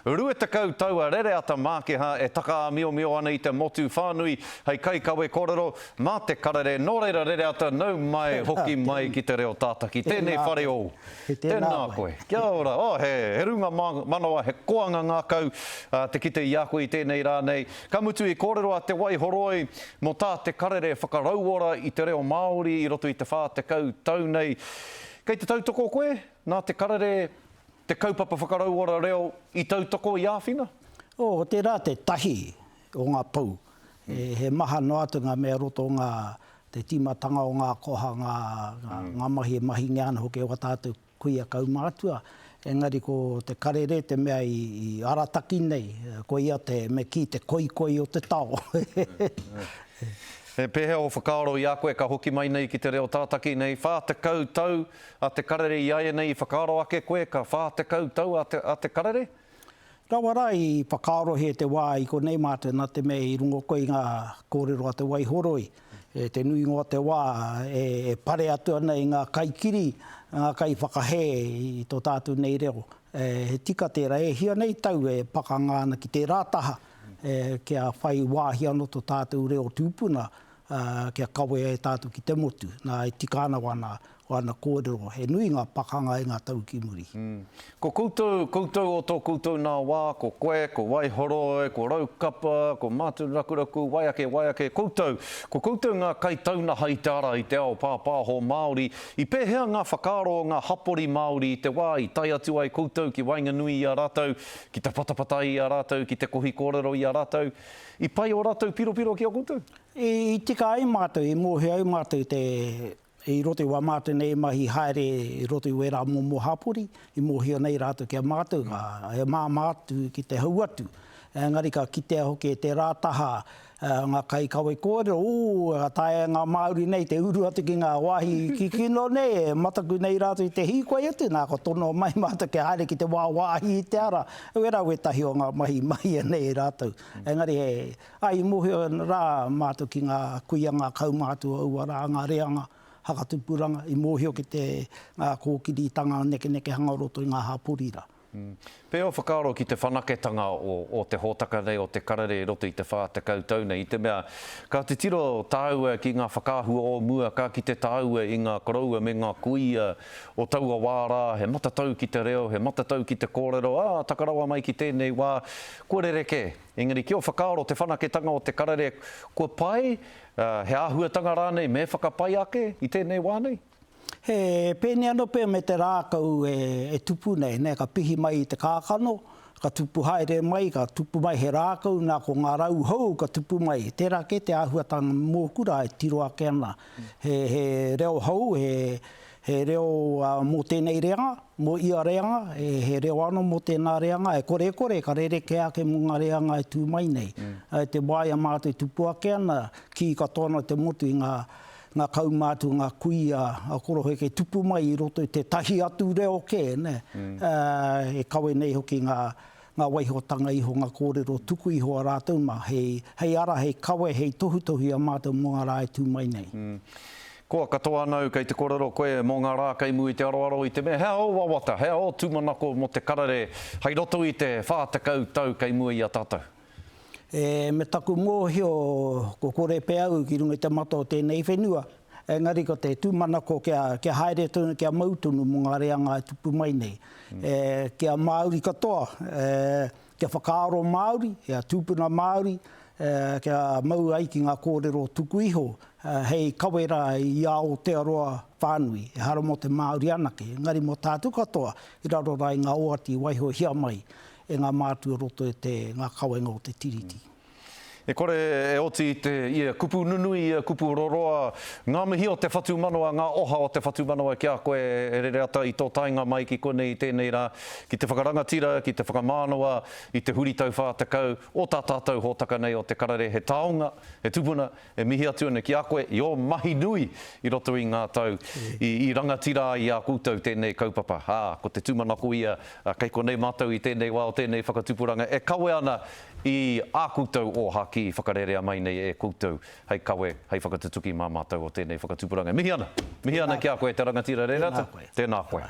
20 tau a Rereata Mākeha e takaāmiomio ana i te motu whānui hei kaikawe kōrero mā te karere. Nō reira Rereata, nau mai, hoki mai ki te reo tātaki. Tēnei whare ōu. Tēnā koe. Kia ora. Oh, he, he rūnga manawa, he koanga ngākau te kite i a koe i tēnei rā nei. Ka mutu i kōrero a Te Waihoroi mō tā te karere whakarauora i te reo Māori i roto i te 40 tau nei. Kei te tautoko koe? Nā te karere Te kaupapa whakarauora reo i tautoko, i āwhina? Oh, tērā te tahi o ngā pou. He maha noa atu ngā mea roto o ngā, te tīmatanga o ngā koha, ngā, ngā mahi e mahingia ana hoki e wā tātou kuia kaumātua. Engari ko te karere te mea i, i arataki nei, koia te, me kī, te koikoi o te tao. He pēhea ō whakaaro i a koe ka hoki mai nei ki te reo tātaki nei, 40 tau A Te Karere i āianei i whakaaro ake koe ka 40 tau a Te, a Te Karere? Rawa rā i whakaarohia te wā i konei mātou nā te mea i rongo koe i ngā kōrero a Te Waihoroi, e te nuinga o te wā e, e pare atu ana i ngā kaikiri, ngā kaiwhakahē i tō tātou nei reo. E, he tika tērā, e hia nei tau e pakanga ana ki tērā taha, e, kia whai wāhi anō tō tātou reo tūpuna, ā, kia kawea e tātou ki te motu. Nā, e tika ana wāna, wāna kōrero, he nui ngā pakanga i ngā tau ki muri. Ko koutou, koutou o tō koutou nā wā, ko koe, ko Waihoroi, ko Raukapa, ko Martin Rakuraku, wai ake, wai ake, koutou, ko koutou ngā kaitaunaha i te ara i te ao pāpāho Māori, i pēhea ngā whakaaro o ngā hapori Māori i te wā i tae atu ai koutou ki waenganui i a rātou, ki te patapatai i a rātou, ki te kohi kōrero i a rātou? I pai ō rātou piropiro ki a koutou? I tika ai mātou, i mōhio ai mātou te, i roto i wā mātou nei mahi haere i roto i wērā momo hapori, i mōhio nei rātou ki a mātou, ka, he māmā atu ki te hau atu. Engari ka kitea hoki e tērā taha ngā kaikawe kōrero, ū, ka taea e ngā Māori nei te uru atu ki ngā wāhi kikino nei, e mataku nei rātou i te hīkoi atu, nā, ka tonoa mai mātou kia haere ki te wāwāhi i te ara. Wērā wētahi o ngā mahi i mahia nei e rātou. Engari he, ā, i mōhio rā mātou ki ngā kuia, ngā kaumātua o aua rā, ngā reanga hakatupuranga, i mōhio ki te, ngā kōkiritanga nekenekehanga o roto i ngā hapori rā. Pea ō whakaaro ki te whanaketanga o, o te hōtaka nei o Te Karere i roto i te 40 tau nei, i te mea, ka titiro tāua ki ngā whakaahua o mua, ka kite tāua i ngā koroua me ngā kuia o taua wā rā, he matatau ki te reo, he matatau ki te kōrero, ā, taka rawa mai ki tēnei wā, Kua rerekē. Engari ki ō whakaaro te whanaketanga o te karere kua pai, he āhuatanga rānei me whakapai ake i tēnei wā nei? He pēnei anō pea me te rākau e tupu nei, nē, ka pihi mai i te kākano, ka tupu haere mai, ka tupu mai he rākau, nā, ko ngā rau hou ka tupu mai. Tērā kē te āhuatanga mōku rā e tiro ake ana. He, he reo hou, he, he reo mō tēnei reanga, Mō ia reanga, he reo anō mō tēnā reanga, e kore e kore ka rerekē ake mō ngā reanga e tū mai nei. I te wā i a mātou e tupu ake ana, kī katoa ana te motu i ngā, ngā kaumātua, ngā kuia, a koroheke tupu mai i roto i tētahi atu reo kē, nē. E kawe nei hoki ngā, ngā waihotanga iho, ngā kōrero tuku iho a rātou mā, hei, hei ara, hei kawe, hei tohutohu i a mātou mō ngā rā e tū mai nei. Koa katoa ana au kei te korero koe mō ngā rā kei mua i te aroaro i te mea he aha ō wawata, he aha ō tūmanako mō te karere hei roto i te 40 tau kei mua i a tātou? E, me taku mōhio ko kore pea au ki runga i te mata o tēnei whenua, engari ko te tūmanako kia, kia haere tonu, kia mau tonu mō ngā reanga e tupu mai nei. E, kia Māori katoa, e, Kia whakaaro Māori, kia tūpuna Māori, kia mau ai ki ngā kōrero tuku iho hei kawe rā i a Aotearoa whānui, ehara mō te Māori anake, engari mō tātou katoa i raro rā i ngā oati i waihohia mai e ngā mātua o roto i te ngā kawenga o te Tiriti. E kore e oti i te ia kupu nunui, ia kupu roroa, ngā mihi o te whatumanawa, ngā oha o te whatumanawa ki a koe e Rereata i tō taenga mai ki konei i tēnei rā, ki te whakarangatira, ki te whakamānawa i te huritau 40 o tā tātou hōtaka nei o Te Karere, he taonga, he tupuna e mihi atu ana ki a koe i ō mahi nui i roto i ngā tau i rangatira ai i a koutou tēnei kaupapa. Ā, ko te tūmanako ia, kei konei mātou i tēnei wā o tēnei whakatupuranga e kawe ana i ā koutou ōhākī i whakarerea mai nei e koutou hei kawe, hei whakatutuki mā mātou o tēnei whakatupuranga. Mihi ana! Mihi ana ki a koe te rangatira Rerata. Tēnā koe.